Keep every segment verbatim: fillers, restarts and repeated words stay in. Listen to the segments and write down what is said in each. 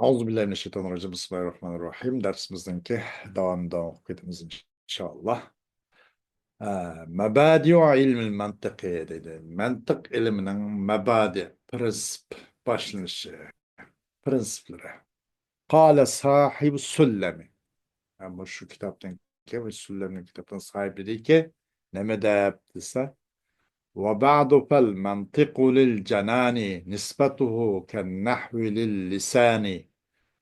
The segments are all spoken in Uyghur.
أعوذ بالله من الشيطان الرجيم. بسم الله الرحمن الرحيم. دەرسىمىزنىڭكى داۋامىدا ئوقۇپ كېتىمىز، ئىنشائاللا. ئە، مەبادىئۇ ئىلمىل مەنتىقى دەيدۇ. مەنتىق ئىلمىنىڭ مەبادىئ، پرىنسىپ، باشلىنىشى، پرىنسىپلىرى. قال صاحب السلم. ھە، مۇشۇ كىتابتىن كېيىن، سۇللەمنىڭ كىتابىنىڭ ساھىبىدىكى نېمە دەپ دېسە، وبعد فالمنطق للجنان نسبته كالنحو للسان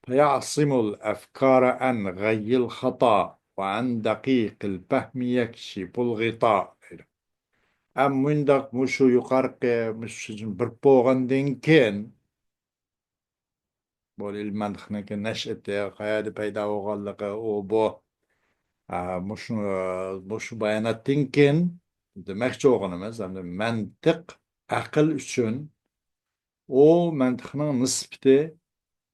فيعصم الأفكار عن غي الخطا وعن دقيق الفهم يكشف الغطا دەيدۇ. ئەم مۇنداق، مۇشۇ يۇقارقى، مۇشۇ بىر بولغاندىن كېيىن، بۇ ئىلمىي مەنتىقنىڭكى نەشئىتى، قەيەردە پەيدا بولغانلىقى، ئۇ، بۇ، ئا، مۇشۇ، مۇشۇ باياناتتىن كېيىن دېمەكچى بولغىنىمىز، ئەمدى مەنتىق ئەقىل ئۈچۈن، ئۇ مەنتىقنىڭ نىسبىتى،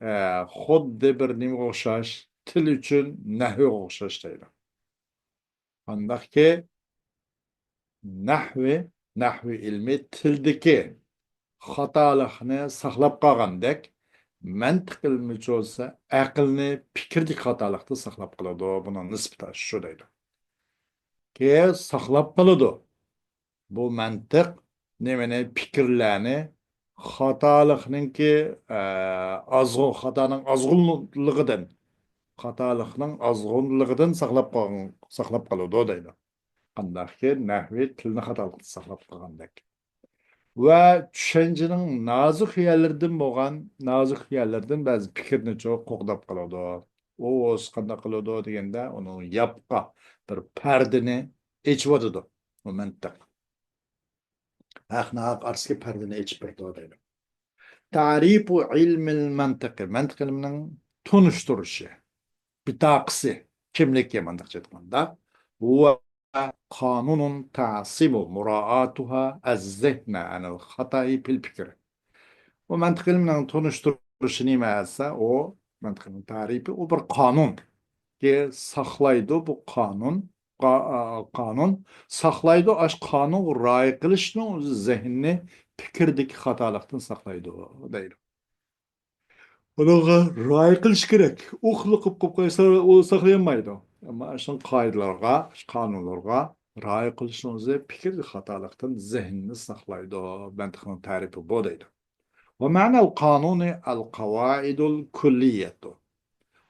ئە، خۇددى بىر نېمىگە ئوخشاش، تىل ئۈچۈن نەھۋىگە ئوخشاش دەيدۇ. قانداقكى نەھۋى، نەھۋى ئىلمى تىلدىكى خاتالىقنى ساقلاپ قالغاندەك، مەنتىق ئىلمى بولسا ئەقىلنى پىكىردىكى خاتالىقتىن ساقلاپ قالىدۇ. بۇنىڭ نىسبىتى شۇ دەيدۇ. كى ساقلاپ قالىدۇ. بۇ مەنتىق نېمىنى؟ پىكىرلەرنى خاتالىقنىڭكى، ئە، ئازغۇن، خاتانىڭ ئازغۇنلۇقىدىن، خاتالىقنىڭ ئازغۇنلۇقىدىن ساقلاپ قالغان، ساقلاپ قالىدۇ دەيدۇ. قانداقكى نەھۋى تىلنى خاتالىقتىن ساقلاپ قالغاندەك. ۋە چۈشەنچىنىڭ نازۇك يەرلىرىدىن بولغان، نازۇك يەرلىرىدىن بەزى پىكىرنىچۇ قوغداپ قالىدۇ. ئۇ بولسا قانداق قىلىدۇ دېگەندە، ئۇنىڭ ياپقا بىر پەردىنى ئېچىۋاتىدۇ. بۇ مەنتىق. ھەقنى ھەق ئارىسىدىكى پەردىنى ئېچىپ بېرىدۇ دەيدۇ. تەرىپۇ ئىلمىل مەنتىقى. مەنتىق ئىلمىنىڭ تونۇشتۇرۇشى، بىتاقىسى، كىملىكى مانداقچە ئېيتقاندا. ھۇۋە قانۇنۇن تەسىمۇ مۇرائاتۇھا ئەززېھنە ئەنىل خاتائى پىل پىكرى. بۇ مەنتىق ئىلمىنىڭ تونۇشتۇرۇشى نېمە دېسە، ئۇ مەنتىق ئىلمىنىڭ تەرىپى، ئۇ بىر قانۇن. كى ساقلايدۇ بۇ قانۇن، قا-، قانۇن ساقلايدۇ، ئاش قانۇنغا رىئايە قىلىشنىڭ ئۆزى زېھىننى پىكىردىكى خاتالىقتىن ساقلايدۇ دەيدۇ. ئۇنىڭغا رىئايە قىلىش كېرەك. ئۇ خىل قىلىپ، قىلىپ قويسا، ئۇ ساقلىيالمايدۇ. ئەمما شۇ قائىدىلەرگە، شۇ قانۇنلارغا رىئايە قىلىشنىڭ ئۆزى پىكىر خاتالىقتىن زېھىننى ساقلايدۇ. مەنتىقنىڭ تەرىپى بۇ دەيدۇ. ومعنى القانون القواعد الكلية.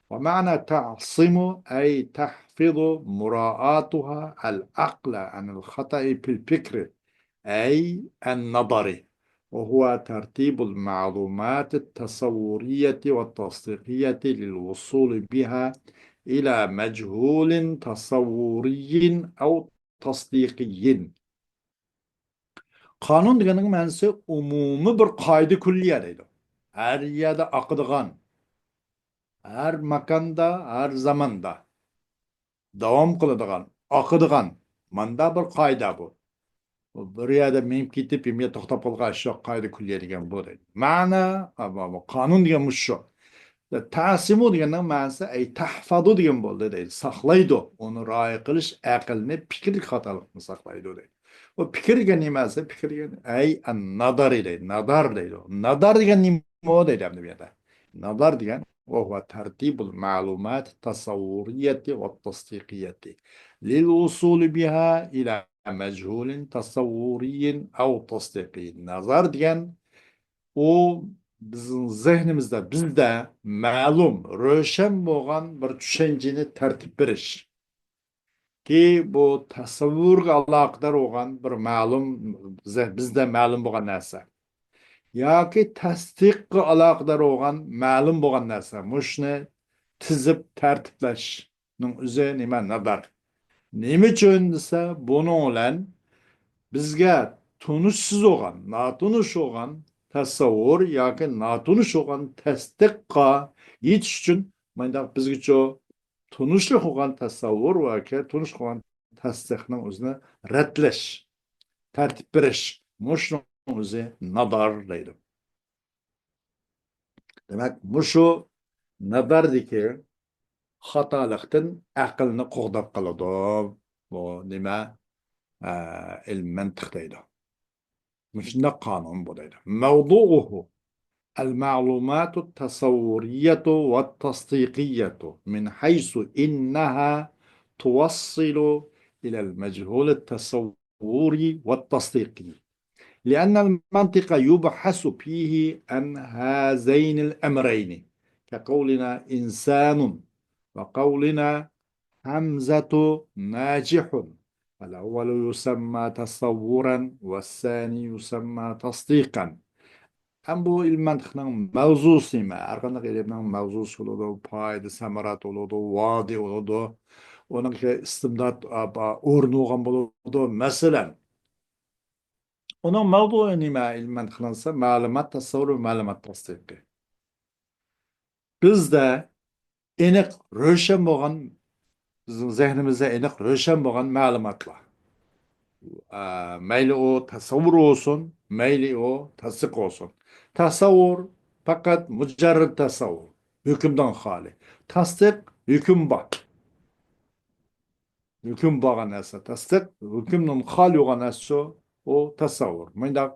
ومعنى تعصم أي تحفظ مراعاتها العقل عن الخطأ في الفكر، أي النظر، وهو ترتيب المعلومات التصورية والتصديقية للوصول بها إلى مجهول تصوري أو تصديقي. قانۇن دېگەننىڭ مەنىسى ئومۇمىي بىر قائىدە كۈللىيە دەيدۇ. ھەر يەردە ئاقىدىغان، ھەر ماكاندا، ھەر زاماندا داۋام قىلىدىغان، ئاقىدىغان، ماندا بىر قائىدە بۇ. بۇ بىر يەردە مېڭىپ كېتىپ، يەنە توختاپ قالغان ئىش يوق، قائىدە كۈللىيە دېگەن بۇ دەيدۇ. مەنە، ئا، بۇ، بۇ قانۇن دېگەن مۇشۇ شۇ. تەسىمۇ دېگەننىڭ مەنىسى، ئەي، تەھفەزۇ دېگەن بولدى دەيدۇ. ساقلايدۇ. ئۇنى رىئايە قىلىش ئەقىلنى پىكىردىكى خاتالىقتىن ساقلايدۇ دەيدۇ. ئۇ پىكىر دېگەن نېمە دېسە، پىكىر دېگەن، ئەي، ئەن نادارى دەيدۇ. نادار دەيدۇ. نادار دېگەن نېمە دەيدۇ ئەمدى بۇ يەردە. نادار دېگەن، وهو ترتيب المعلومات التصورية والتصديقية للوصول بها إلى مجهول تصوري أو تصديقي. نادار دېگەن، ئۇ بىزنىڭ زېھنىمىزدە، بىزدە مەلۇم، روشەن بولغان بىر چۈشەنچىنى تەرتىپ بېرىش. كى بۇ تەسەۋۋۇرغا ئالاقىدار بولغان بىر مەلۇم، زە-، بىزدە مەلۇم بولغان نەرسە. ياكى تەستىققا ئالاقىدار بولغان مەلۇم بولغان نەرسە. مۇشۇنى تىزىپ تەرتىپلەشنىڭ ئۆزى نېمە؟ نادار. نېمە ئۈچۈن دېسە، بۇنىڭ بىلەن بىزگە تونۇشسىز بولغان، ناتونۇش بولغان تەسەۋۋۇر ياكى ناتونۇش بولغان تەستىققا يېتىش ئۈچۈن مانداق بىزگىچۇ تونۇشلۇق بولغان تەسەۋۋۇر ۋە كە-، تونۇشلۇق بولغان تەستىقنىڭ ئۆزىنى رەتلەش، تەرتىپ بېرىش، مۇشۇنىڭ ئۆزى نادار دەيدۇ. دېمەك، مۇشۇ ناداردىكى خاتالىقتىن ئەقىلنى قوغداپ قالىدۇ. بۇ نېمە؟ ئە، ئىلمىي مەنتىق دەيدۇ. مۇشۇنداق قانۇن بۇ دەيدۇ. موضوعه. المعلومات التصورية والتصديقية من حيث إنها توصل إلى المجهول التصوري والتصديقي، لأن المنطق يبحث فيه عن هذين الأمرين، كقولنا إنسان وقولنا حمزة ناجح، فالأول يسمى تصورا والثاني يسمى تصديقا. ھەم بۇ ئىلمىي مەنتىقنىڭ مەۋزۇسى نېمە؟ ھەر قانداق ئىلىمنىڭ مەۋزۇسى بولىدۇ، پائىدە، سەمەرات بولىدۇ، ۋادى بولىدۇ، ئۇنىڭ ئىستىمداد، ئا، با-، ئورنى بولغان بولىدۇ. مەسىلەن، ئۇنىڭ مەۋزۇسى نېمە؟ ئىلمىي مەنتىقنىڭ دېسە، مەلۇمات تەسەۋۋۇرى، مەلۇمات تەستىقى. بىزدە ئېنىق، روشەن بولغان، بىزنىڭ زېھنىمىزدە ئېنىق، روشەن بولغان مەلۇماتلار. ئا، مەيلى ئۇ تەسەۋۋۇر بولسۇن، مەيلى ئۇ تەستىق بولسۇن. تەسەۋۋۇر پەقەت مۇجەررەد تەسەۋۋۇر، ھۆكۈمدىن خالىي. تەستىق ھۆكۈم بار. ھۆكۈم بولغان نەرسە تەستىق، ھۆكۈمدىن خالىي بولغان نەرسە شۇ، ئۇ تەسەۋۋۇر. مۇنداق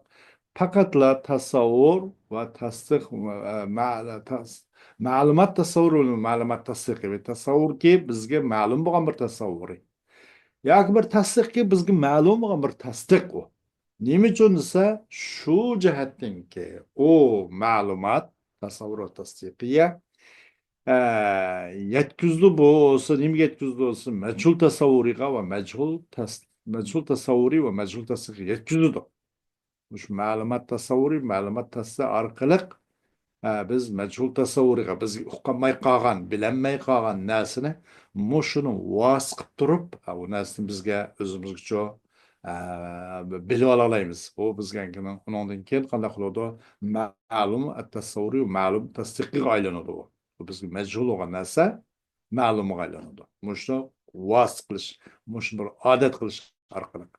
پەقەتلا تەسەۋۋۇر ۋە تەستىق، ئە، مە-، تەس-، مەلۇمات تەسەۋۋۇرى ۋە مەلۇمات تەستىقى. تەسەۋۋۇركى بىزگە مەلۇم بولغان بىر تەسەۋۋۇرى. ياكى بىر تەستىقكى بىزگە مەلۇم بولغان بىر تەستىق ئۇ. نېمە ئۈچۈن دېسە، شۇ جەھەتتىنكى ئۇ مەلۇمات، تەسەۋۋۇر تەستىقىيە، ئە، يەتكۈزدى بولسا، نېمىگە يەتكۈزدى بولسا، مەجھۇل تەسەۋۋۇرىغا ۋە مەجھۇل تەس-، مەجھۇل تەسەۋۋۇرى ۋە مەجھۇل تەستىقىغا يەتكۈزىدۇ. مۇشۇ مەلۇمات تەسەۋۋۇرى، مەلۇمات تەستىقى ئارقىلىق، ئە، بىز مەجھۇل تەسەۋۋۇرىغا، بىز ئۇقالماي قالغان، بىلەلمەي قالغان نەرسىنى مۇشۇنى ۋاسىتە قىلىپ تۇرۇپ، ئە، ئۇ نەرسىنى بىزگە ئۆزىمىزگىچە، ئە، بىلىپ ئالالايمىز. ئۇ بىزگە كېيىن، ئۇنىڭدىن كېيىن قانداق قىلىدۇ؟ مەلۇم تەسەۋۋۇرى، مەلۇم تەستىقىغا ئايلىنىدۇ ئۇ. بۇ بىزگە مەجھۇل بولغان نەرسە مەلۇمغا ئايلىنىدۇ. مۇشۇنى ۋاسىتە قىلىش، مۇشۇنى بىر ئادەت قىلىش ئارقىلىق.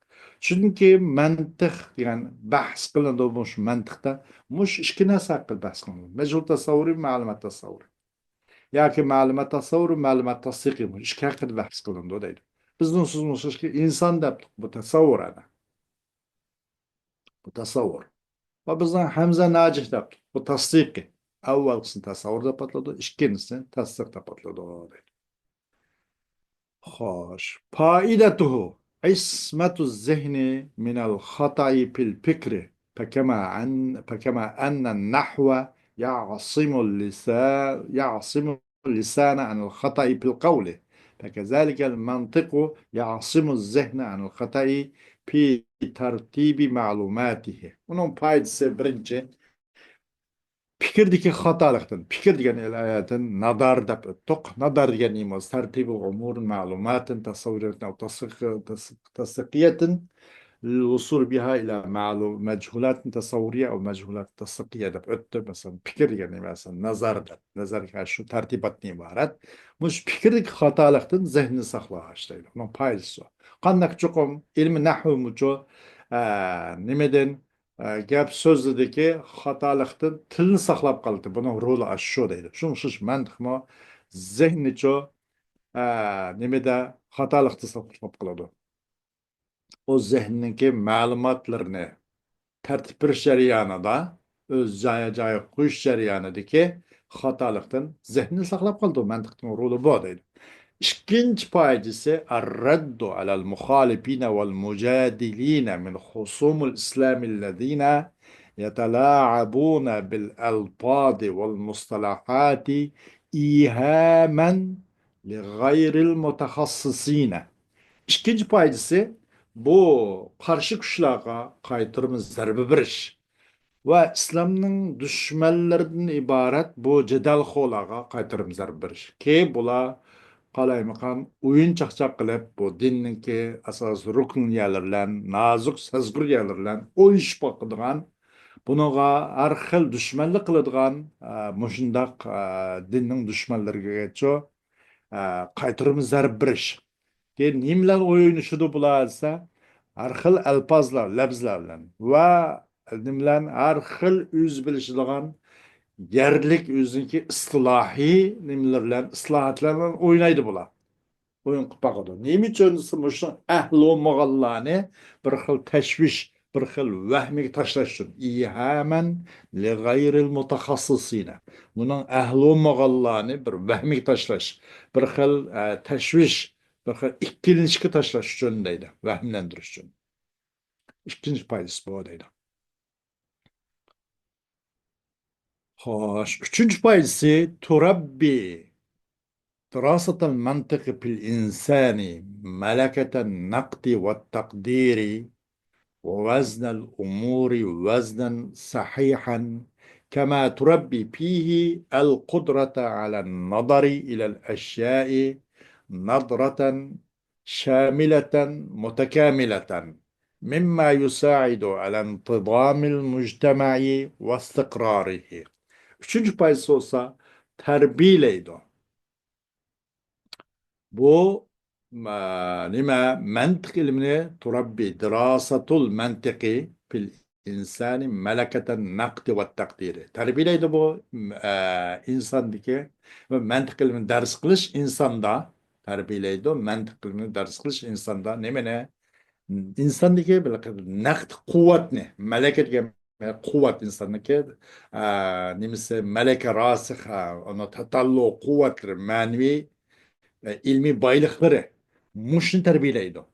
چۈنكى مەنتىق دېگەن بەھس قىلىنىدۇ، مۇشۇ مەنتىقتا مۇشۇ ئىككى نەرسە ھەققىدە بەھس قىلىنىدۇ. مەجھۇل تەسەۋۋۇرى، مەلۇمات تەسەۋۋۇرى. ياكى مەلۇمات تەسەۋۋۇرى، مەلۇمات تەستىقى، مۇشۇ ئىككى ھەققىدە بەھس قىلىنىدۇ دەيدۇ. بىزنىڭ سۆزىمىز ئىككى ئىنسان دەپتۇق، بۇ تەسەۋۋۇر ئەنە. بۇ تەسەۋۋۇر. ۋە بىزنىڭ ھەمزە ناجىھ دەپتۇق. بۇ تەستىقى. ئەۋۋەلكىسىنى تەسەۋۋۇر دەپ ئاتىلىدۇ، ئىككىنچىسىنى تەستىق دەپ ئاتىلىدۇ دەيدۇ. خوش. فائدته عصمة الذهن من الخطأ في الفكر، فكما أن، فكما أن النحو يعصم اللسان، يعصم اللسان عن الخطأ في القول، فكذلك المنطق يعصم الذهن عن الخطأ في ترتيب معلوماته. ئۇنىڭ پايدىسى بىرىنچى، پىكىردىكى خاتالىقتىن، پىكىر دېگەن ئايەتتىن نادار دەپ ئۆتتۇق. نادار دېگەن نېمە بولسا، تەرتىبىل ئۇمۇر مەلۇماتىن تەسەۋۋۇرىيەتىن ئەۋ تەسدىق-، تەس-، تەسدىقىيەتىن لىلۋۇسۇل بىھا ئىلە مەلۇم مەجھۇلاتىن تەسەۋۋۇرىيە ئەۋ مەجھۇلات تەسدىقىيە دەپ ئۆتتى. مەسىلەن، پىكىر دېگەن نېمە؟ مەسىلەن، نەزەر دەپ، نەزەر دېگەن شۇ تەرتىباتتىن ئىبارەت. مۇشۇ پىكىردىكى خاتالىقتىن زېھنىنى ساقلاش دەيدۇ. ئۇنىڭ پايدىسى شۇ. قانداق چوقۇم ئىلمىي نەھۋمۇچۇ، ئە، نېمىدىن، ئە، گەپ سۆزلىرىدىكى خاتالىقتىن تىلنى ساقلاپ قالدى. بۇنىڭ رولى ئاشۇ دەيدۇ. شۇڭا شۇ مەنتىقمۇ زېھنىچۇ، ئە، نېمىدە خاتالىقتىن ساقلاپ قالىدۇ. ئۇ زېھنىنىڭكى مەلۇماتلىرىنى تەرتىپ بېرىش جەريانىدا، ئۆز جايىغا جايىغا قويۇش جەريانىدىكى خاتالىقتىن زېھنىنى ساقلاپ قالىدۇ. مەنتىقنىڭ رولى بۇ دەيدۇ. ئىككىنچى پايدىسى، الرد على المخالفين والمجادلين من خصوم الإسلام الذين يتلاعبون بالألفاظ والمصطلحات إيهاما لغير المتخصصين. ئىككىنچى پايدىسى، بۇ قارشى كۈچلەرگە قايتۇرما زەربە بېرىش ۋە ئىسلامنىڭ دۈشمەنلىرىدىن ئىبارەت بۇ جېدەلخورلارغا قايتۇرما زەربە بېرىش. كېيىن بۇلار قالايمىقان ئويۇن چاقچاق قىلىپ، بۇ دىننىڭكى ئاساسىي رۇكۇن يەرلىرى بىلەن، نازۇك سەزگۈر يەرلىرى بىلەن ئوينىشىپ باقىدىغان، بۇنىڭغا ھەر خىل دۈشمەنلىك قىلىدىغان، ئە، مۇشۇنداق، ئە، دىننىڭ دۈشمەنلىرىگىچۇ، ئە، قايتۇرما زەربە بېرىش. كېيىن نېمە بىلەن ئوينىشىدۇ بۇلار دېسە، ھەر خىل ئەلپازلار، لەپزلەر بىلەن ۋە نېمە بىلەن، ھەر خىل ئۆزى بىلىشىدىغان يەرلىك ئۆزىنىڭكى ئىستىلاھىي نېمىلەر بىلەن، ئىسلاھاتلار بىلەن ئوينايدۇ بۇلار. ئويۇن قىلىپ باقىدۇ. نېمە ئۈچۈن دېسە، مۇشۇنىڭ ئەھلى بولمىغانلارنى بىر خىل تەشۋىش، بىر خىل ۋەھمىگە تاشلاش ئۈچۈن. إيهاما لغير المتخصصين. بۇنىڭ ئەھلى بولمىغانلارنى بىر ۋەھمىگە تاشلاش. بىر خىل، ئە، تەشۋىش، بىر خىل ئىككىلىنىشكە تاشلاش ئۈچۈن دەيدۇ. ۋەھىملەندۈرۈش ئۈچۈن. ئىككىنچى پايدىسى بۇ دەيدۇ. خوش، ئۈچىنچى پايدىسى تۇرەببى دىراسەتەل مەنتىقى پىل ئىنسانى مەلەكەتەن نەقدى ۋە تەقدىرى ۋە ۋەزنەل ئۇمۇرى ۋەزنەن سەھىھەن كەما تۇرەببى فىھى ئەل قۇدرەتە ئەلەن نەزەرى ئىلەل ئەشيائى نەزەرەتەن شامىلەتەن مۇتەكامىلەتەن مىمما يۇسائىدۇ ئەلەن تىزامىل مۇجتەمەئى ۋە ئىستىقرارىھى. ئۈچىنچى پايدىسى بولسا تەربىيەلەيدۇ. بۇ، مە-، نېمە، مەنتىق ئىلمىنى تۇرەببى دىراسەتۇل مەنتىقى پىل ئىنسانى مەلەكەتەن نەقدى ۋە تەقدىرى. تەربىيەلەيدۇ بۇ، ئە، ئىنساندىكى ۋە مەنتىق ئىلمىنى دەرس قىلىش ئىنساندا تەربىيەلەيدۇ. مەنتىق ئىلمىنى دەرس قىلىش ئىنساندا نېمىنى؟ ئىنساندىكى بىر نەقد قۇۋۋەتنى، مەلەكە دېگەن قۇۋۋەت ئىنساننىڭكى، ئە، نېمىسى، مەلەكە راسىخ، ئە، ئۇنىڭ تاتاللۇق قۇۋۋەتلىرى، مەنىۋى، ئە، ئىلمىي بايلىقلىرى مۇشۇنى تەربىيەلەيدۇ.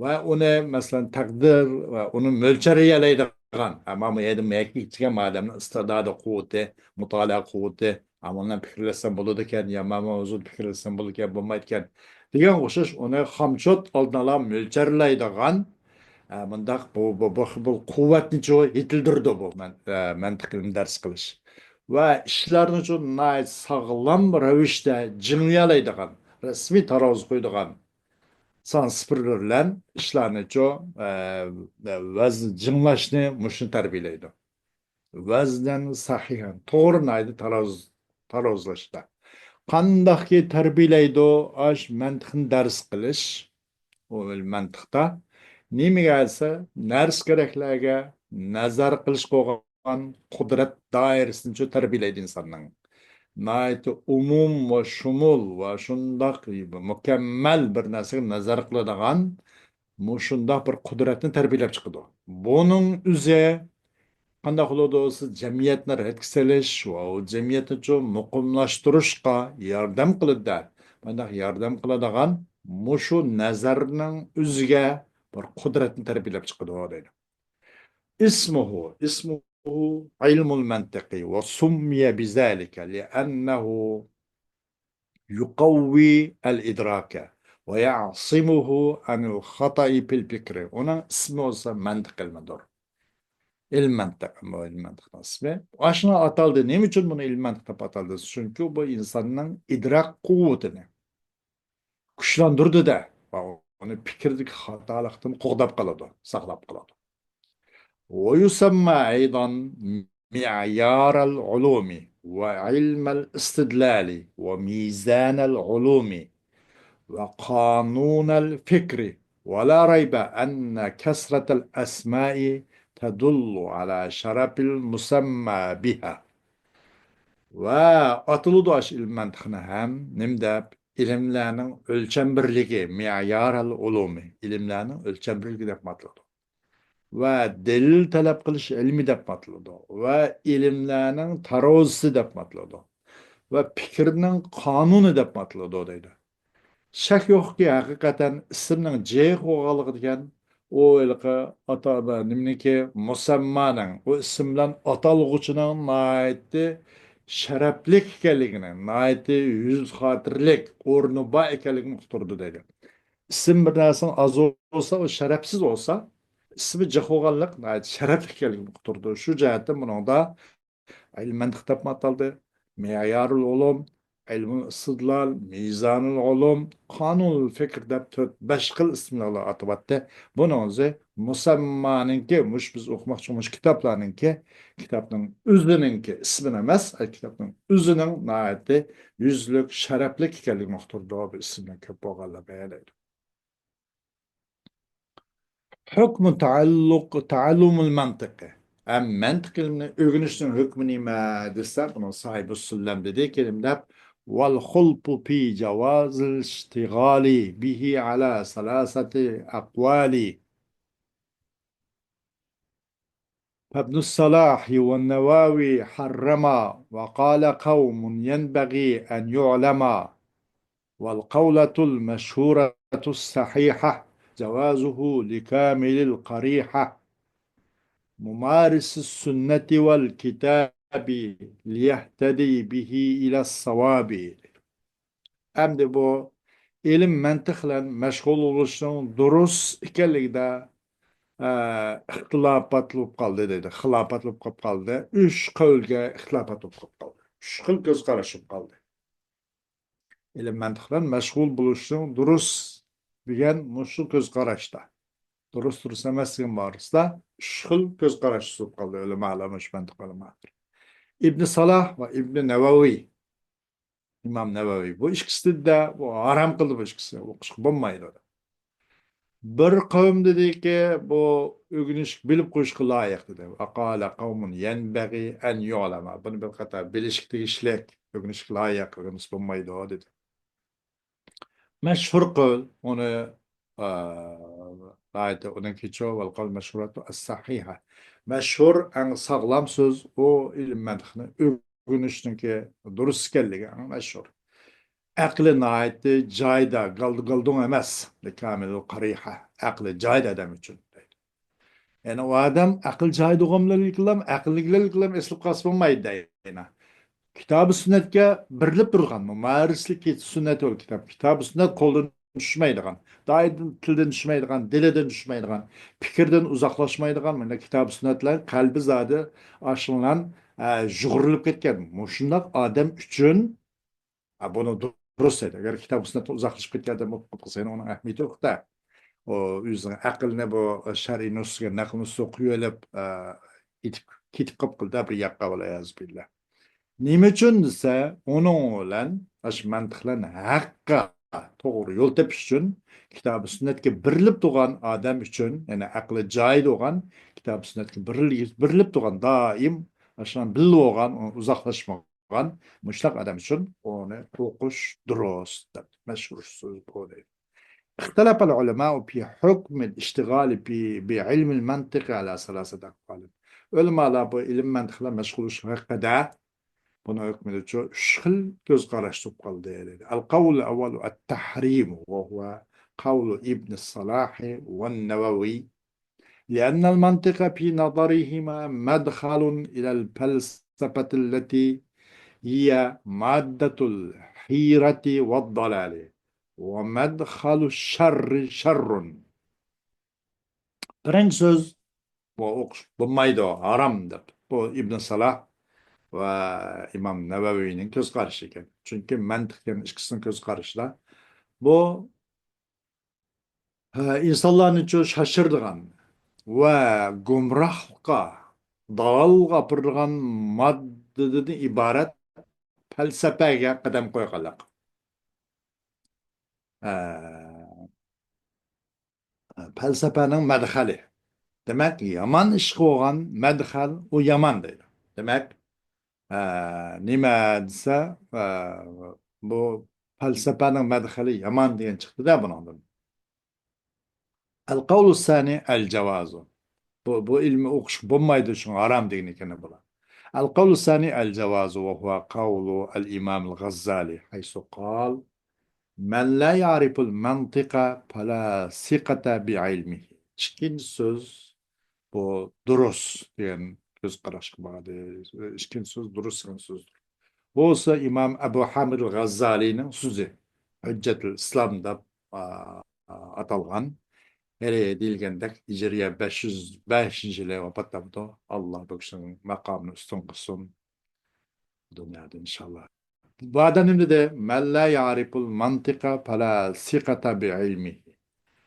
ۋە ئۇنى، مەسىلەن، تەقدىر ۋە ئۇنى مۆلچەرلىيەلەيدىغان، ئە، مانا بۇ يەردە مەكىتكەن ئادەمنىڭ ئىستىدادى، قۇۋۋىتى، مۇتالىئە قۇۋۋىتى، ئە، مۇنداق پىكىرلەشسەم بولىدىكەن، يا مانا بۇ پىكىرلەشسەم بولىدىكەن، بولمايدىكەن دېگەنگە ئوخشاش ئۇنى خامچوت ئالدىن ئالا مۆلچەرلەيدىغان، ئە، مۇنداق بۇ، بۇ، بۇ، بۇ قۇۋۋەتنىچۇ يېتىلدۈرىدۇ بۇ مەن-، ئە، مەنتىق ئىلمى دەرس قىلىش. ۋە ئىشلارنىچۇ ناھايىتى ساغلام رەۋىشتە جىڭلىيالايدىغان، رەسمىي تارازا قويىدىغان سان سىفىرلار بىلەن ئىشلارنىچۇ، ئە، ۋەزن جىڭلاشنى مۇشۇنى تەربىيەلەيدۇ. ۋەزنەن سەھىھەن، توغرا ناھايىتى تاراز-، تارازلاشتا. قانداقكى تەربىيەلەيدۇ ئاش مەنتىقنى دەرس قىلىش، ئۇ مەنتىقتا نېمىگە دېسە، نەرسە كېرەكلەرگە نەزەر قىلىشقا بولغان قۇدرەت دائىرىسىنى شۇ تەربىيەلەيدۇ ئىنساننىڭ. ناھايىتى ئومۇم ۋە شۇمۇل ۋە شۇنداق مۇكەممەل بىر نەرسىگە نەزەر قىلىدىغان مۇشۇنداق بىر قۇدرەتنى تەربىيەلەپ چىقىدۇ. بۇنىڭ ئۆزى قانداق بولىدۇ؟ سىز جەمئىيەتنى رەتكە سېلىش ۋە ئۇ جەمئىيەتنى شۇ مۇقىملاشتۇرۇشقا ياردەم قىلىدۇ-دە. مۇنداق ياردەم قىلىدىغان مۇشۇ نەزەرنىڭ ئۆزىگە بىر قۇدرەتنى تەربىيەلەپ چىقىدۇ دەيدۇ. اسمه، اسمه علم المنطق وسمي بذلك لأنه يقوي الإدراك ويعصمه عن الخطأ في الفكر. ئۇنىڭ ئىسمى بولسا مەنتىق ئىلمىدۇر. ئىلم مەنتىق، بۇ ئىلم مەنتىقنىڭ ئىسمى. ئاشۇڭا ئاتالدى. نېمە ئۈچۈن بۇنى ئىلم مەنتىق دەپ ئاتالدى؟ چۈنكى بۇ ئىنساننىڭ ئىدراك قۇۋۋىتىنى كۈچلەندۈرىدۇ-دە، ۋە ئۇنى پىكىردىكى خاتالىقتىن قوغداپ قالىدۇ، ساقلاپ قالىدۇ. ويسمى أيضا معيار العلوم وعلم الاستدلال وميزان العلوم وقانون الفكر، ولا ريب أن كثرة الأسماء تدل على شرف المسمى بها. ۋە ئاتىلىدۇ ئاشۇ ئىلىم مەنتىقنى ھەم نېمە دەپ، ئىلىملەرنىڭ ئۆلچەم بىرلىكى، مىئيارەل ئۇلۇمى، ئىلىملەرنىڭ ئۆلچەم بىرلىكى دەپمۇ ئاتىلىدۇ. ۋە دەلىل تەلەپ قىلىش ئىلمى دەپمۇ ئاتىلىدۇ. ۋە ئىلىملەرنىڭ تارازىسى دەپمۇ ئاتىلىدۇ. ۋە پىكىرنىڭ قانۇنى دەپمۇ ئاتىلىدۇ دەيدۇ. شەك يوقكى، ھەقىقەتەن ئىسىمنىڭ جىق بولغانلىقى دېگەن ئۇ ھېلىقى ئاتا، نېمىنىڭكى، مۇسەممانىڭ، ئۇ ئىسىم بىلەن ئاتالغۇچىنىڭ ناھايىتى شەرەپلىك ئىكەنلىكىنى، ناھايىتى يۈز خاتىرىلىك ئورنى بار ئىكەنلىكىنى ئۇقتۇرىدۇ دەيدۇ. ئىسىم بىر نەرسىنىڭ ئاز بولسا، ئۇ شەرەپسىز بولسا، ئىسمى جىق بولغانلىق ناھايىتى شەرەپلىك ئىكەنلىكىنى ئۇقتۇرىدۇ. شۇ جەھەتتىن بۇنىڭدا ئىلمىي مەنتىق دەپمۇ ئاتالدى. مەييارۇل ئۇلۇم، ئىلمۇل ئىستىدلال، مىزانۇل ئۇلۇم، قانۇنۇل فىكر دەپ تۆت، بەش خىل ئىسىملار ئاتىۋاتتى. بۇنىڭ ئۆزى مۇسەممانىڭكى، مۇشۇ بىز ئوقۇماقچى بولغان كىتابلارنىڭكى، كىتابنىڭ ئۆزىنىڭكى ئىسمىنى ئەمەس، كىتابنىڭ ئۆزىنىڭ ناھايىتى يۈزلۈك، شەرەپلىك ئىكەنلىكىنى ئۇقتۇرىدۇ، بۇ ئىسىمنىڭ كۆپ بولغانلىقى دەيدۇ. ھۆكمى تەئەللۇق، تەئەللۇمۇل مەنتىقى. ھەم مەنتىق ئىلمىنى ئۆگىنىشنىڭ ھۆكمى نېمە دېسە، بۇنىڭ ساھىبى سۇللەم دېدى، كېلىم دەپ، ۋەل خۇلپۇ پى جاۋازىل ئىشتىغالى بىھى ئەلا سالاسەتى ئەقۋالى. فابن الصلاح والنووي حرما، وقال قوم ينبغي أن يعلما، والقولة المشهورة الصحيحة جوازه لكامل القريحة، ممارس السنة والكتاب ليهتدي به إلى الصواب. ئەمدى بۇ ئىلىم مەنتىق بىلەن مەشغۇل بولۇشنىڭ دۇرۇس ئىكەنلىكىدە، ئە، ئىختىلاپات بولۇپ قالدى دەيدۇ. خىلاپات بولۇپ قالدى. ئۈچ قەۋلگە ئىختىلاپات بولۇپ قالدى. ئۈچ خىل كۆز قاراش بولۇپ قالدى. ئىلىم مەنتىق بىلەن مەشغۇل بولۇشنىڭ دۇرۇس دېگەن مۇشۇ كۆز قاراشتا. دۇرۇس، دۇرۇس ئەمەس دېگەن مەنىسىدا ئۈچ خىل كۆز قاراش بولۇپ قالدى ئۆلىمالار، مۇشۇ مەنتىق ئۆلىمالىرى. ئىبن سالاھ ۋە ئىبن نەۋەۋى، ئىمام نەۋەۋى، بۇ ئىككىسىدە بۇ ھارام قىلدى، بۇ ئىككىسى ئوقۇشقا بولمايدۇ. بىر قەۋم دېدىكى، بۇ ئۆگىنىش، بىلىپ قويۇشقا لايىق دېدى. وقال قوم ينبغي أن يعلم. بۇنى بىر قاتار بىلىشكە تېگىشلىك، ئۆگىنىشكە لايىق، ئۆگەنمىسە بولمايدۇ دېدى. مەشھۇر قول، ئۇنى، ئا، ناھايىتى ئۇنىڭ كېچۇ، والقول المشهورة الصحيحة. مەشھۇر، ئەڭ ساغلام سۆز، ئۇ ئىلىم مەنتىقنى ئۆگىنىشنىڭكى دۇرۇس ئىكەنلىكى ئەڭ مەشھۇر. ئەقلى ناھايىتى جايىدا، گالدۇ-گالدۇڭ ئەمەس. لكامل القريحة. ئەقلى جايىدا ئادەم ئۈچۈن. يەنى ئۇ ئادەم ئەقلى جايىدا بولغان بىلەنلا، ئەقىللىك بىلەنلا ئېسىلىپ قالسا بولمايدۇ دەيدۇ. كىتابى سۈننەتكە بېرىلىپ تۇرغان، مۇمارىسلىك سۈننەت ۋەل كىتاب. كىتابى سۈننەت قولدىن چۈشمەيدىغان، دائىم تىلدىن چۈشمەيدىغان، دىلىدىن چۈشمەيدىغان، پىكىردىن ئۇزاقلاشمايدىغان، مانا كىتابى سۈننەت بىلەن قەلبى زادى ئاشۇنىڭ بىلەن، ئە، يۇغۇرۇلۇپ كەتكەن. مۇشۇنداق ئادەم ئۈچۈن، ئە، بۇنى دۇرۇس دەيدۇ. ئەگەر كىتابى سۈننەتتىن ئۇزاقلىشىپ كەتكەن ئادەم بولۇپ قالسا، يەنە ئۇنىڭ ئەھمىيىتى يوق-دە. ئۇ ئۆزىنىڭ ئەقلىنى بۇ شەرئىي نۇسخىگە، نەقىل نۇسخىغا قويۇۋېلىپ، ئە، ئېتىپ، كېتىپ قاپتۇ-دە بىر ياققا، ۋەلئىيازۇ بىللا. نېمە ئۈچۈن دېسە، ئۇنىڭ بىلەن ئاشۇ مەنتىق بىلەن ھەققە توغرا يول تېپىش ئۈچۈن كىتابى سۈننەتكە بېرىلىپ تۇرغان ئادەم ئۈچۈن، يەنى ئەقلى جايىدا بولغان، كىتابى سۈننەتكە بېرىل-، بېرىلىپ تۇرغان، دائىم ئاشۇنىڭ بىللە بولغان، ئۇزاقلاشمىغان مۇشۇنداق ئادەم ئۈچۈن ئۇنى ئوقۇش دۇرۇس دەپ مەشھۇر سۆز بۇ دەيدۇ. اختلف العلماء في حكم الاشتغال ب-، بعلم المنطق على ثلاثة أقوال. ئۆلىمالار بۇ ئىلىم مەنتىق بىلەن مەشغۇللىنىش ھەققىدە بۇنىڭ ھۆكمىدىچۇ ئۈچ خىل كۆز قاراش تۇتۇپ قالدى دەيدۇ. القول الأول التحريم، وهو قول ابن الصلاح والنووي، لأن المنطق في نظرهما مدخل إلى الفلسفة التي هي مادة الحيرة والضلال، ومدخل الشر شر. بىرىنچى سۆز، بۇ ئوقۇش بولمايدۇ، ھارام دەپ. بۇ ئىبن سالاھ ۋە ئىمام نەۋەۋىينىڭ كۆز قارىشى ئىكەن. چۈنكى مەنتىق دېگەن ئىككىسىنىڭ كۆز قارىشىدا بۇ، ھە، ئىنسانلارنىچۇ شاشىرىدىغان ۋە گۇمراھلىققا، دالالغا ئاپىرىدىغان ماددىدىن ئىبارەت پەلسەپەگە قەدەم قويغانلىق. ھە، پەلسەپەنىڭ مەدخەلى. دېمەك، يامان ئىشقا بولغان مەدخەل، ئۇ يامان دەيدۇ. دېمەك، ئە، نېمە دېسە، ئە، بۇ پەلسەپەنىڭ مەدخەلى يامان دېگەن چىقتى-دە بۇنىڭدىن. القول الثاني الجواز. بۇ، بۇ ئىلمى ئوقۇشقا بولمايدۇ، شۇڭا ھارام دېگەن ئىكەن بۇلار. القول الثاني الجواز، وهو قول الإمام الغزالي، حيث قال: من لا يعرف المنطق فلا ثقة بعلمه. ئىككىنچى سۆز، بۇ دۇرۇس دېگەن كۆز قاراشقا بارىدۇ. ئىككىنچى سۆز دۇرۇس دېگەن سۆزدۇر. بۇ بولسا ئىمام ئەبۇ ھامىد غاززالىنىڭ سۆزى. ھۆججەتۇل ئىسلام دەپ، ئا، ئا، ئاتالغان. ھېلى دېيىلگەندەك، ھىجرىيە بەش يۈز بەشىنچى يىلى ۋاپات تاپىدۇ. ئاللا بۇ كىشىنىڭ ماقامىنى ئۈستۈن قىلسۇن. دۇنيادا ئىنشاللا. بۇ ئادەم نېمە دېدى؟ مەن لا يەرىپۇل مەنتىقە پەلا سىقەتە بىئىلمىھى.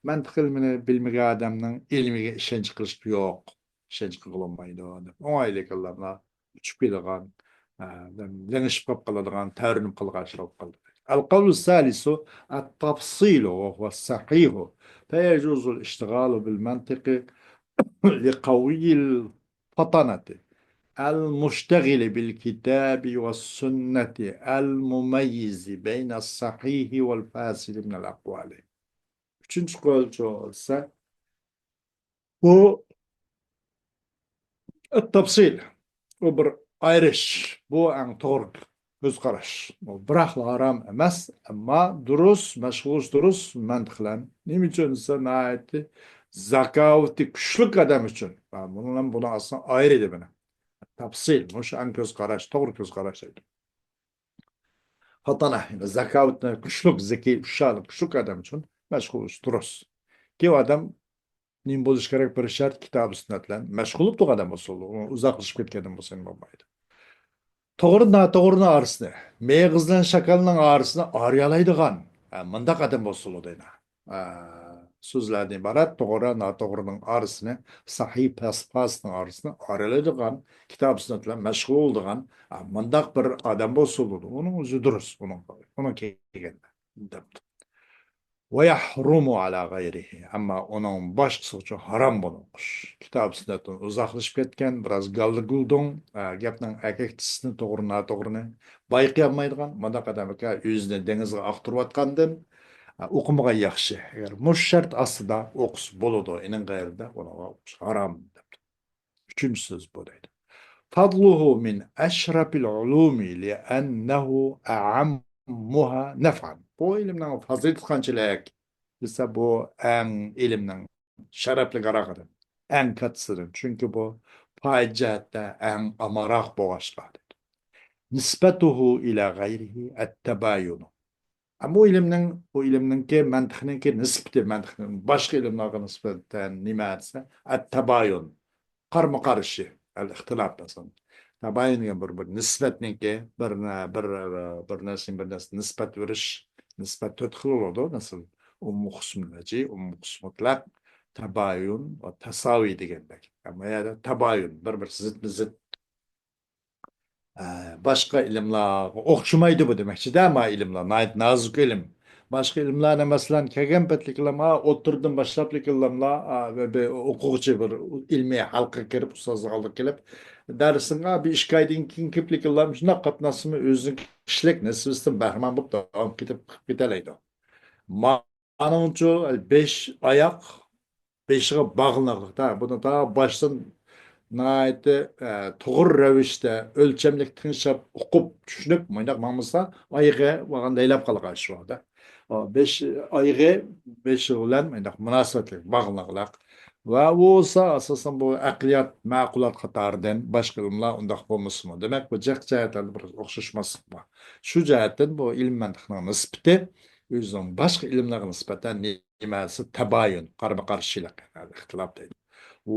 مەنتىق ئىلمىنى بىلمىگەن ئادەمنىڭ ئىلمىگە ئىشەنچ قىلىشقا يوق. ئىشەنچ قىلغىلى بولمايدۇ دەپ. ئوڭايلىكىنلا ئۇچۇپ كېتىدىغان، ئە، لىڭشىپ قېلىپ قالىدىغان، تەۋرىنىپ قالغان ئىشلار بولۇپ قالدى. القول الثالث التفصيل وهو الصحيح فيجوز الاشتغال بالمنطق لقوي الفطنة المشتغل بالكتاب والسنة المميز بين الصحيح والفاسد من الأقوال. ئۈچىنچى قول چوڭ بولسا، بۇ ئەت-تەپسىل، ئۇ بىر ئايرىش، بۇ ئەڭ توغرا كۆز قاراش. بۇ بىراقلا ھارام ئەمەس، ئەمما دۇرۇس، مەشغۇل دۇرۇس مەنتىق بىلەن. نېمە ئۈچۈن دېسە، ناھايىتى زاكاۋىتى كۈچلۈك ئادەم ئۈچۈن. ھە، بۇنىڭ بىلەن بۇنى ئاسان ئايرىدى مانا. تەپسىل، مۇشۇ ئەڭ كۆز قاراش، توغرا كۆز قاراش دەيدۇ. فەتەنە، يەنى زاكاۋىتى كۈچلۈك، زېكىي، ھوشيار، كۈچلۈك ئادەم ئۈچۈن مەشغۇل دۇرۇس. كېيىن ئادەم نېمە بولۇش كېرەك؟ بىر شەرت، كىتاب سۈننەت بىلەن مەشغۇل بولۇپ تۇرغان ئادەم بولسا، ئۇ ئۇزاقلىشىپ كەتكەن ئادەم بولسا ئەمدى بولمايدۇ. توغرا، ناتوغرىنىڭ ئارىسىنى، مېغىزنىڭ شاكالنىڭ ئارىسىنى ئارىيالايدىغان، ھە، مۇنداق ئادەم بولسا بولىدۇ ئەمدى. ئە، سۆزلەردىن ئىبارەت توغرا، ناتوغرىنىڭ ئارىسىنى، سەھىھ، پاس-، پاسىتنىڭ ئارىسىنى ئارىيالايدىغان، كىتاب سۈننەت بىلەن مەشغۇل بولىدىغان، ئە، مۇنداق بىر ئادەم بولسا بولىدۇ. ئۇنىڭ ئۆزى دۇرۇس، ئۇنىڭ، ئۇنىڭ كەلگەندە، دەپتۇ. ويحرم على غيره، ئەمما ئۇنىڭ باشقىسى ئۈچۈن ھارام بولغان ئىش. كىتاب سۈننەتتىن ئۇزاقلىشىپ كەتكەن، بىراز گاللا گۇلدۇڭ، ئە، گەپنىڭ ئەكەكچىسىنى، توغرا ناتوغرىنى بايقىيالمايدىغان، مۇنداق ئادەم ئەكەن، ئۆزىنى دېڭىزغا ئاختۇرۇۋاتقاندىن، ئە، ئوقۇمىغان ياخشى. ئەگەر مۇشۇ شەرت ئاستىدا ئوقۇسا بولىدۇ، ئېنىڭ غەيرىدە ئۇنىڭغا ئوقۇش ھارام، دەپتۇ. ئۈچىنچى سۆز بۇ دەيدۇ. فضله من أشرف العلوم لأنه أعمها نفعا. بۇ ئىلىمنىڭ پازىلىتى قانچىلىك دېسە، بۇ ئەڭ ئىلىمنىڭ شەرەپلىك ئارىلىقىدىن، ئەڭ كاتتىسىدىن. چۈنكى بۇ پايدا جەھەتتە ئەڭ ئامانراق بولغاچقا دەيدۇ. نسبته إلى غيره التباين. ئە، بۇ ئىلىمنىڭ، بۇ ئىلىمنىڭكى، مەنتىقنىڭكى نىسبىتى، مەنتىقنىڭ باشقا ئىلىملارغا نىسبەتەن نېمە دېسە، ئەت-تەبايۇن، قارىمۇ قارشى، ئەل-ئىختىلاپ ئەسلىدە. تەبايۇن دېگەن بىر، بىر نىسبەتنىڭكى، بىر، بىر، بىر نەرسىنى بىر نەرسىگە نىسبەت بېرىش، نىسبەت تۆت خىل بولىدۇ. مەسىلەن، ئۇمۇم خۇسۇس مۇنەججى، ئۇمۇم خۇسۇس مۇتلەق، تەبايۇن ۋە تەساۋى دېگەندەك. ئەمما يەردە تەبايۇن، بىر، بىر زىتمۇ زىت. ئە، باشقا ئىلىملارغا ئوخشىمايدۇ بۇ دېمەكچىدە، ئەمما ئىلىملار ناھايىتى نازۇك ئىلىم. باشقا ئىلىملارنى، مەسىلەن، كەلگەن پەتلىكلەرمۇ، ئوتتۇرىدىن باشلاپلىكلەرمۇ، ئە، بىر، بىر ئوقۇغۇچى بىر ئىلمىي ھالقىگە كىرىپ، ئۇستازنىڭ ئالدىغا كېلىپ، دەرسىڭگە بىر ئىككى ئايدىن كېيىن كېلىپلىكلەرمۇ شۇنداق قاتناشسىمۇ، ئۆزىنىڭ كىشىلىك نېسىۋىسىدىن بەھرىمەن بولۇپ داۋام كېتىپ، قىلىپ كېتەلەيدۇ. مانىڭچۇ بەش ئاياق بېشىغا باغلىنىقلىق. بۇنى تا باشتىن ناھايىتى، ئە، توغرا رەۋىشتە، ئۆلچەملىك تىڭشاپ، ئۇقۇپ، چۈشىنىپ، مۇنداق ماڭمىسا، ئايىغى بارغان لەيلەپ قالغان ئىش بار-دە. ئۇ بەش ئايىغى بېشى بىلەن مۇنداق مۇناسىۋەتلىك، باغلىنىقلىق. ۋە ئۇ بولسا، ئاساسەن، بۇ ئەقلىيات، مەقۇلات قاتارىدىن باشقا ئىلىملار ئۇنداق بولمىسىمۇ. دېمەك، بۇ جىق جەھەتلەردە بىر ئوخشاشماسلىق بار. شۇ جەھەتتىن بۇ ئىلىم مەنتىقنىڭ نىسبىتى ئۆزىنىڭ باشقا ئىلىملەرگە نىسبەتەن نېمىسى؟ تەبايۇن، قارىمۇ قارشىلىق، يەنى ئىختىلاپ دەيدۇ.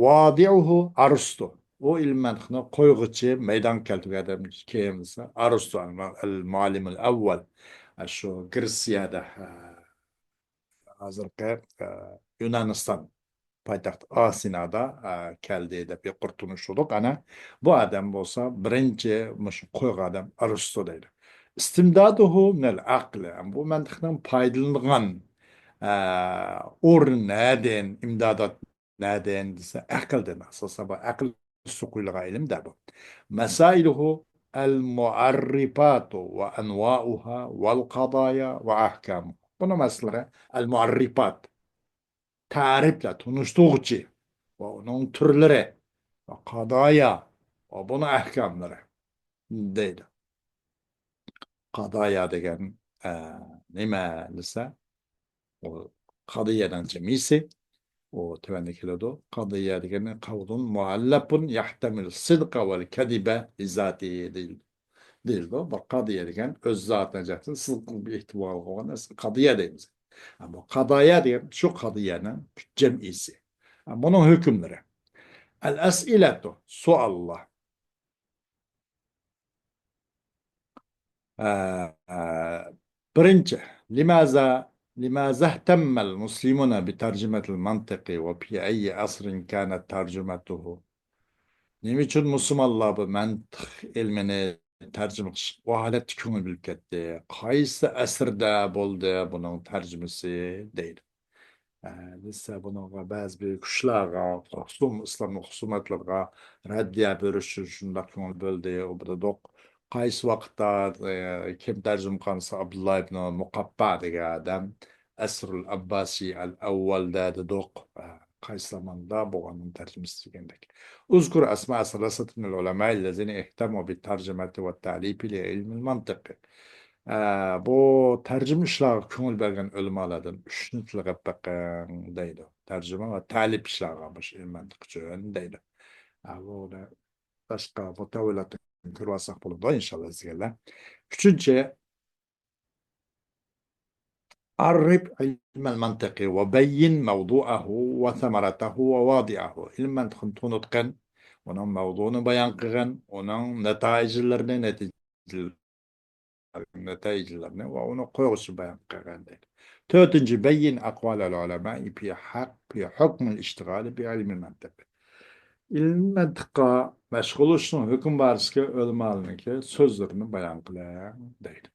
ۋادىئۇھۇ ئارستۇ. ئۇ ئىلىم مەنتىقنى قويغۇچى، مەيدانغا كەلتۈرگەن ئادەم كىم دېسە، ئارستۇ، ئەل-، ئەل-مۇئەللىمۇل ئەۋۋەل. شۇ گرېتسىيەدە، ھە، ھازىرقى، ئە، يۇنانىستان پايتەخت ئاسىنادا، ئە، كەلدى دەپ يۇقىرى تونۇشتۇردۇق. ئەنە بۇ ئادەم بولسا بىرىنچى مۇشۇ قويغان ئادەم ئارستو دەيدۇ. ئىستىمدادۇھۇ مىنەل ئەقلى. بۇ مەنتىقنىڭ پايدىلىنىدىغان، ئە، ئورنى نەدىن، ئىمدادات نەدىن دېسە، ئەقىلدىن. ئاساسەن بۇ ئەقىل ئۈستىدە قويۇلغان ئىلىم-دە بۇ. مەسائىلۇھۇ ئەل مۇئەررىپاتۇ ۋە ئەنۋائۇھا ۋەل قادايا ۋە ئەھكامۇ. بۇنىڭ مەسىلىلىرى ئەل مۇئەررىپات، تەرىپلەر، تونۇشتۇرغۇچى ۋە ئۇنىڭ تۈرلىرى ۋە قادايا ۋە بۇنىڭ ئەھكاملىرى دەيدۇ. قادايا دېگەن، ئە، نېمە دېسە، ئۇ قادىيەنىڭ جەمئىيىتى، ئۇ تۆۋەندە كېلىدۇ. قادىيە دېگەن قەۋلۇن مۇئەللەپۇن يەھتەمىلۇ سىدقە ۋەل كەدىبە لىزاتىھى دېيىلىدۇ. دېيىلىدۇ. بۇ قادىيە دېگەن ئۆز زاتىنىڭ جەھەتتىن سىدىقنى ئېھتىمالغا ئالغان نەرسىنى قادىيە دەيمىز. ئەمما قادايا دېگەن شۇ قادىيەنىڭ جەمئىيىتى. بۇنىڭ ھۆكۈملىرى. ئەل ئەسئىلەتۇ، سوئاللار. ئە، ئە، بىرىنچى، لىمازا، لىمازا ئىھتەممەل مۇسلىمۇنە بىتەرجىمەتىل مەنتىقى ۋە پى ئەييى ئەسرىن كانەت تەرجىمەتۇھۇ؟ نېمە ئۈچۈن مۇسۇلمانلار بۇ مەنتىق ئىلمىنى تەرجىمە قىلىشقا ئۇ ھالەتتە كۆڭۈل بۆلۈپ كەتتى؟ قايسى ئەسىردە بولدى بۇنىڭ تەرجىمىسى؟ دەيدۇ. ئە، دېسە، بۇنىڭغا بەزى بىر كۈچلەرگە، خۇسۇم-، ئىسلامنىڭ خۇسۇمەتلىرىگە رەددىيە بېرىش ئۈچۈن شۇنداق كۆڭۈل بۆلدى، ئۇ بىلدۇق. قايسى ۋاقىتتا، ئە، كىم تەرجىمە قىلغان دېسە، ئابدۇللا ئىبنى مۇقەپپە دېگەن ئادەم ئەسرۇل ئابباسى ئەل ئەۋۋەلدە دېدۇق. ئە، قايسى زاماندا بولغاننىڭ تەرجىمىسى دېگەندەك. اذكر أسماء ثلاثة من العلماء الذين اهتموا بالترجمة والتأليف لعلم المنطق. ئە، بۇ تەرجىمە ئىشلارغا كۆڭۈل بەرگەن ئۆلىمالاردىن ئۈچنى تىلغا بېقىڭ دەيدۇ. تەرجىمە ۋە تەلىپ ئىشلارغا مۇشۇ ئىلمىي مەنتىق ئۈچۈن دەيدۇ. ئە، بۇنى باشقا مۇتەۋۋىلاتتىن كۆرۈۋالساق بولىدۇ، ئىنشاللا، ئىزدىگەنلەر. ئۈچىنچى، عرف علم المنطق وبين موضوعه وثمرته وواضعه. ئىلمىي مەنتىقنى تونۇتقىن، ئۇنىڭ مەۋزۇنى بايان قىلغىن، ئۇنىڭ نەتىجىلىرىنى، نەتىجىلىرىنى، نەتىجىلىرىنى ۋە ئۇنى قويغۇچنى بايان قىلغىن دەيدۇ. تۆتىنچى، بين أقوال العلماء في حق، في حكم الاشتغال بعلم المنطق. ئىلمىي مەنتىققا مەشغۇل بولۇشنىڭ ھۆكۈم بارىسىكى ئۆلىمالارنىڭكى سۆزلىرىنى بايان قىلىڭ دەيدۇ.